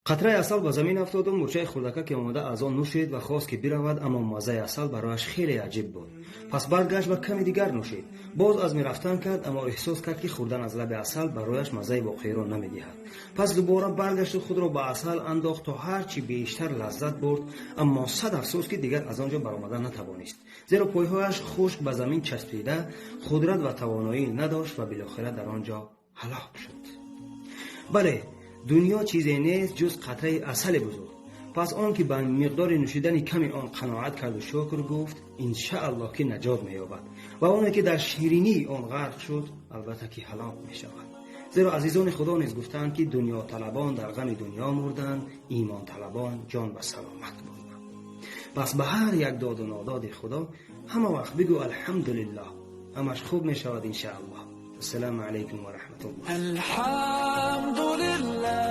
Қатраи асал ба замин афтоду мурчаи хурдака ки омада аз он нӯшид ва хост, ки биравад, аммо маззаи асал барояш хеле аҷиб буд. Пас баргашт ва каме дигар нӯшид. Боз азми рафтан кард, аммо эҳсос кард, ки хӯрдан аз лаби асал барояш маззаи воқеиро намедиҳад. Пас дубора баргашту худро ба асал андохт, то ҳар чӣ бештар лаззат бурд, аммо сад афсӯс, ки дигар аз он ҷо баромада натавонист, зеро пойҳояш хушк ба замин часпида, қудрат ва тавоноӣ надошт ва билохира дар он ҷо ҳалок шуд. Бале, дунё чизе нест, ҷуз қатраи асали бузург. Пас он ки ба миқдори нӯшидани ками он қаноат карду шукр гуфт, иншааллоҳ, ки наҷот меёбад ва оне ки дар ширинии он ғарқ шуд, албатта ки ҳалок мешавад. Зеро азизони Худо низ гуфтаанд, ки дунёталабон дар ғами дунё мурданд, имонталабон ҷон ба саломат бурданд. Пас ба ҳар як доду нододи Худо ҳама вақт бигӯ: «Алҳамдулиллоҳ, ҳамаш хуб мешавад, иншааллоҳ». Ассалому алайкум ва раҳматуллоҳ. الحمد لله.